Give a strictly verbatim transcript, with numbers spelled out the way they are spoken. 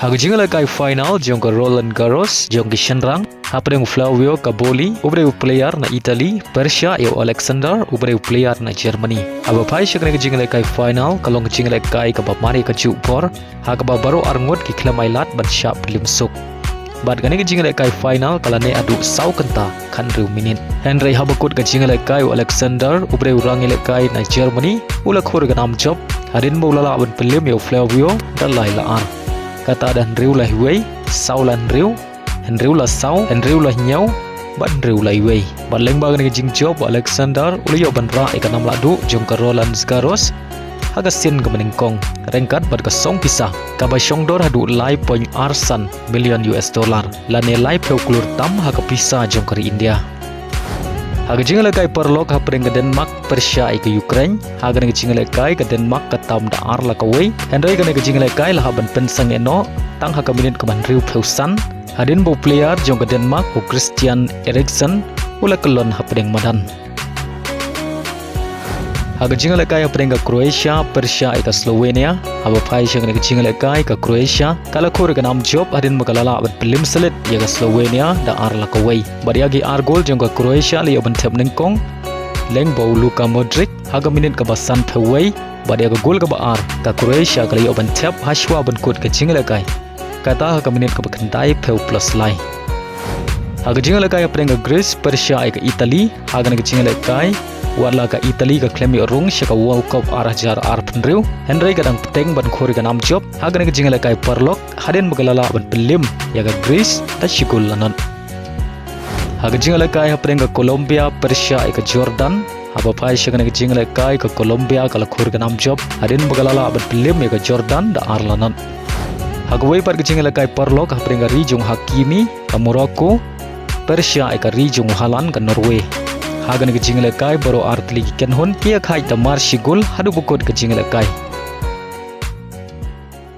Ha ka jingïalehkai final jong ka Roland Garros jong ki shynrang, hapdeng u Flavio Cobolli, u briew player na Italy, pyrshah ïa u Alexander, u briew player na Germany. Haba phai sha kane ka jingïalehkai final, ka long ka jingïalehkai kaba mar ïa kajuh por, ha kaba baroh arngut ki khlem ailad ban shah pynlip suk. Bad kane ka jingïalehkai final ka la neh haduh saw kynta khathynriew minit. Hynrei haba kut ka jingïalehkai, u Alexander, u briew rangïalehkai na Germany, u la khur ïa ka nam jop hadien ba u la lah ban pynlip ïa u Flavio da lai la ar. Kata da hynriew la iwei, saw la hynriew, hynriew la saw, hynriew la hynñiew, bad hynriew la iwei. Bad lyngba kane ka jingjop, u Alexander u la ïoh ban rah ïa ka nam lahduh jong ka Roland Garros ha ka sien kaba nyngkong, ryngkat bad ka song pisa kaba shongdor haduh lai point ar san million U S dollar, lane laiphew klur tam ha ka pisa jong ka ri India. Ha ka jingïalehkai paralok, hapdeng ka Denmark pyrshah ïa ka Ukraine, ha kane ka jingïalehkai ka Denmark ka tam da ar la kawei, hynrei kane ka jingïalehkai la hap ban pynsangeh noh tang ha ka minit kaba hynriewphew san, hadien ba u player jong ka Denmark, u Christian Eriksen, u la kyllon hapdeng madan. Ha ka jingïalehkai hapdeng ka Croatia pyrshah ïa ka Slovenia, haba phai sha kane ka jingïalehkai, ka Croatia ka la khur ïa ka nam jop hadien ba ka la lah ban pynlip slit ïa ka Slovenia da ar la kawei. Bad ïa ki ar gol jong ka Croatia la ïoh ban thep nyngkong lyngba u Luka Modric ha ka minit kaba sanphew wei, bad ïa ka gol kaba ar ka Croatia ka la ïoh ban thep hashwa ban kut ka jingïalehkai, kata ha ka minit kaba khyndaiphew plus lai. Ha ka jingïalehkai hapdeng ka Greece pyrshah ïa ka Italy, ha kane ka jingïalehkai, wat la ka Italy ka khlem ïoh rung sha ka World Cup ar hajar arphew hynriew, hynrei ka dang bteng ban khur ïa ka nam jop ha kane ka jingïalehkai paralok hadien ba ka la lah ban pynlip ïa ka Greece da shi gol la nod. Ha ka jingïalehkai hapdeng ka Colombia pyrshah ïa ka Jordan, haba phai sha kane ka jingïalehkai, ka Colombia ka la khur ïa ka nam jop hadien ba ka la lah ban pynlip ïa ka Jordan da ar la nod. Ha kawei pat ka jingïalehkai paralok, hapdeng ka ri jong u Hakimi, ka Morocco, pyrshah ïa ka ri jong u Haaland, ka Norway. Ha kane ka jingïalehkai baroh ar tylli ki kynhun ki ïakhaid da mar shi gol haduh ba kut ka jingïalehkai.